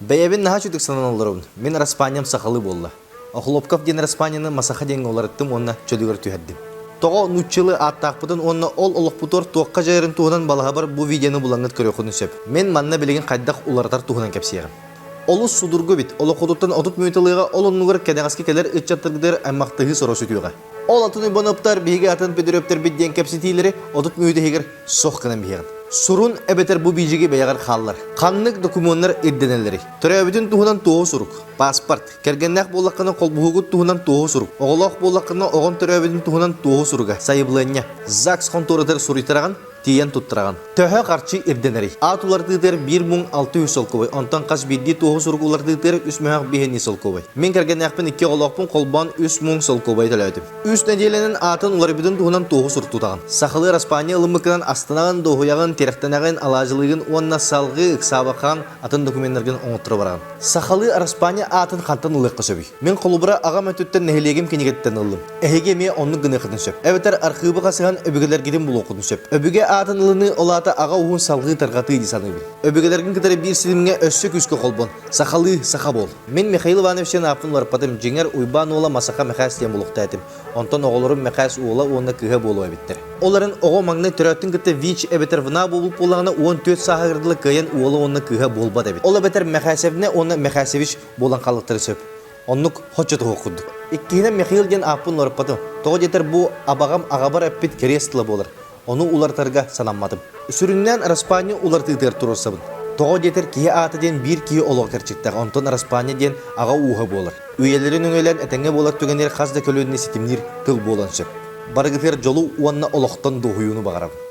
Бэйэбин наһаа үчүгдүк сананан олоробун. Мин араспаанньам сахалыы буолла. Охлопков диэн араспаанньаны Масаха диэҥҥэ уларыттым уонна чөлүгэр түһэрдим. Тоҕо нууччалыы ааттаахпытын уонна ол олохпутугар туохха дьайарын туһунан балаһабар бу видеоны булаҥҥыт көрүөххүтүн сөп. Мин манна билигин хайдах уларытар туһунан кэпсиэҕим. Олус судургу эбит, олоххутуттан 30 мүнүүтэ ол оннугар кэнэҕэски кэлэр ыччаттаргытыгар аймахтаһыы соро сүтүөҕэ. Ол атын Уйбаныаптар биһиги атын Петрөптөрбүт диэн кэпсэтиилэри 30 мүнүүтэ иһигэр сох гынан биһиэҕин. Сурун эбэтэр бу биидьиги бэйэҕэр хааллар. Ханнык докумуоннар ирдэнэллэрий? Төрөөбүтүн туһунан туоһу сурук, паспорт, кэргэннээх буоллаххына холбоһуугут туһунан туоһу сурук, оҕолоох буоллаххына оҕон төрөөбүтүн туһунан туоһу суруга, сайабылыанньа, ЗАГС хонтуоратыгар суруйтараҕын, тиийэн туттараҕын. Төһө харчы ирдэнэрий? Аат уларытыытыгар биир муҥ 600 солкуобай, онтон хас биирдии туоһу сурук уларытыытыгар үс мөһөөх биэһинии солкуобай. Мин кэргэннээхпин икки оҕолоохпун холбоон үс муҥ солкуобайы төлөөтүм. Үс нэдиэлэнэн аатын уларыйбытын туһунан туоһу сурук тутаҕын. Сахалыы араспаанньа ылыммыккынан астынаҕын, дуоһуйаҕын, тирэхтэнэҕин, алаадьылыыгын уонна салҕыы ыксаабаккаҕын атын докуменнаргын оҥотторо бараҕын. Сахалыы араспаанньа аатын хантан ылыахха сөбүй? Мин холобура аҕам өттүттэн нэһилиэгим кинигэтиттэн ыллым. Эһиги эмиэ оннук гыныаххытын сөп. Эбэтэр архыыбы хасыһан өбүгэлэргитин булуоххутун сөп. Өбүгэ аатын ылыныы ол аата аҕа ууһун салҕыы тарҕатыы дии саныыбын. Өбүгэлэргин кытары биир ситимҥэ өссө күүскэ холбон. Сахалыы саха буол. Мин Михаил Иванович диэн ааппын уларыппатым. Дьиҥэр, Уйбаан уола Масаха Мэхээс диэн булуохтаа этим. Онтон оҕолорум Мэхээс уола уонна кыыһа буолуо эбиттэр. Ол эрэн оҕо маҥнай төрөөттүн кытта ВИЧ эбэтэр ВНА буолбут буоллаҕына 14 сааһыгар дылы кыайан уола уонна кыыһа буолбат эбит. Ол эбэтэр Мэхээсэбинэ уонна Мэхээсэвич буолан хаалыахтарын сөп. Оннук хоччотуһуох курдук. Иккиһинэн Михаил диэн ааппын уларыппатым. Тоҕо диэтэр бу абаҕам аҕабар эппит кэриэс тыла буолар. Ону уларытарга санамматым. Сүрүннээн араспаанньа уларытыытыгар туруорсабын. Тоҕо диэтэр киһи аата диэн биир киһи олоҕо кэрчиктээх, онтон араспаанньа диэн аҕа ууһа буолар. Үйэлэрин өҥөлөөн этэҥҥэ буолар түгэнигэр хас да көлүөнэни ситимниир тыл буолан сөп. Барыгытыгар дьолу уонна олохтон дуоһуйууну баҕарабын.